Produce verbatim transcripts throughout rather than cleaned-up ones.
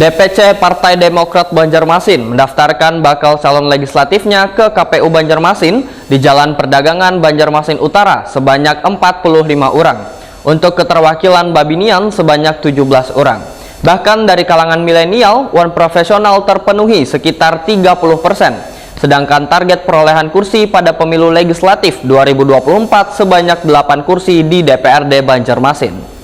D P C Partai Demokrat Banjarmasin mendaftarkan bakal calon legislatifnya ke K P U Banjarmasin di Jalan Perdagangan Banjarmasin Utara sebanyak empat puluh lima orang. Untuk keterwakilan babinian sebanyak tujuh belas orang. Bahkan dari kalangan milenial wan profesional terpenuhi sekitar tiga puluh persen. Sedangkan target perolehan kursi pada pemilu legislatif dua ribu dua puluh empat sebanyak delapan kursi di D P R D Banjarmasin.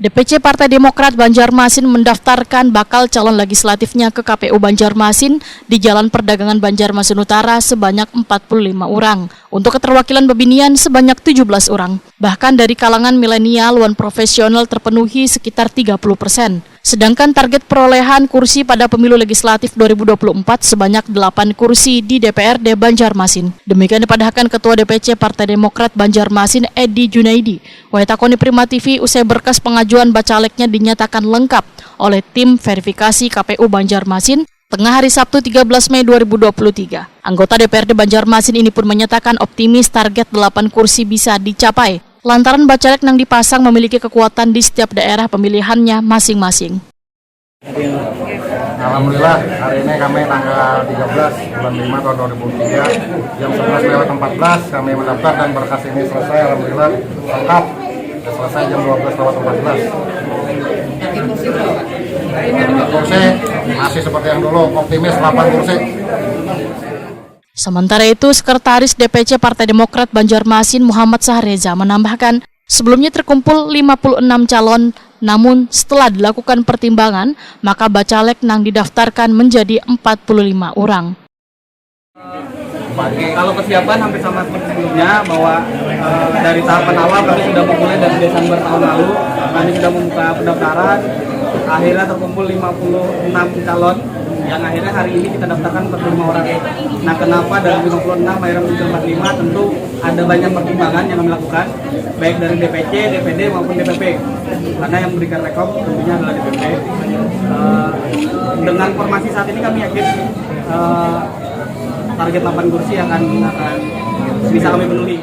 D P C Partai Demokrat Banjarmasin mendaftarkan bakal calon legislatifnya ke K P U Banjarmasin di Jalan Perdagangan Banjarmasin Utara sebanyak empat puluh lima orang. Untuk keterwakilan babinian sebanyak tujuh belas orang. Bahkan dari kalangan milenial wan profesional terpenuhi sekitar tiga puluh persen. Sedangkan target perolehan kursi pada pemilu legislatif dua ribu dua puluh empat sebanyak delapan kursi di D P R D Banjarmasin. Demikian dipadahkan Ketua D P C Partai Demokrat Banjarmasin Edi Junaidi. Wayah takoni Prima T V usai berkas pengajuan bacalegnya dinyatakan lengkap oleh tim verifikasi K P U Banjarmasin tengah hari Sabtu tiga belas Mei dua ribu dua puluh tiga. Anggota D P R D Banjarmasin ini pun menyatakan optimis target delapan kursi bisa dicapai lantaran bacaleg nang dipasang memiliki kekuatan di setiap daerah pemilihannya masing-masing. Alhamdulillah, hari ini kami tanggal tiga belas bulan lima tahun dua ribu tiga, jam sebelas lewat empat belas kami mendaftar dan berkas ini selesai, alhamdulillah lengkap. Sudah selesai jam dua belas lewat empat belas. Kursi masih seperti yang dulu, optimis delapan kursi. Sementara itu, Sekretaris D P C Partai Demokrat Banjarmasin Muhammad Sahreza menambahkan, sebelumnya terkumpul lima puluh enam calon, namun setelah dilakukan pertimbangan, maka bacaleg nang didaftarkan menjadi empat puluh lima orang. Kalau kesiapan hampir sama seperti sebelumnya, bahwa eh, dari tahapan awal kami sudah memulai dari Desember tahun lalu, kami sudah membuka pendaftaran, akhirnya terkumpul lima puluh enam calon, yang akhirnya hari ini kita daftarkan empat puluh lima orang. Nah, kenapa dari lima puluh enam akhirnya muncul empat puluh lima? Tentu ada banyak pertimbangan yang kami lakukan, baik dari D P C, D P D maupun D P P. Karena yang memberikan rekom tentunya adalah D P P. Eh, dengan formasi saat ini kami yakin eh, target delapan kursi akan akan bisa kami penuhi.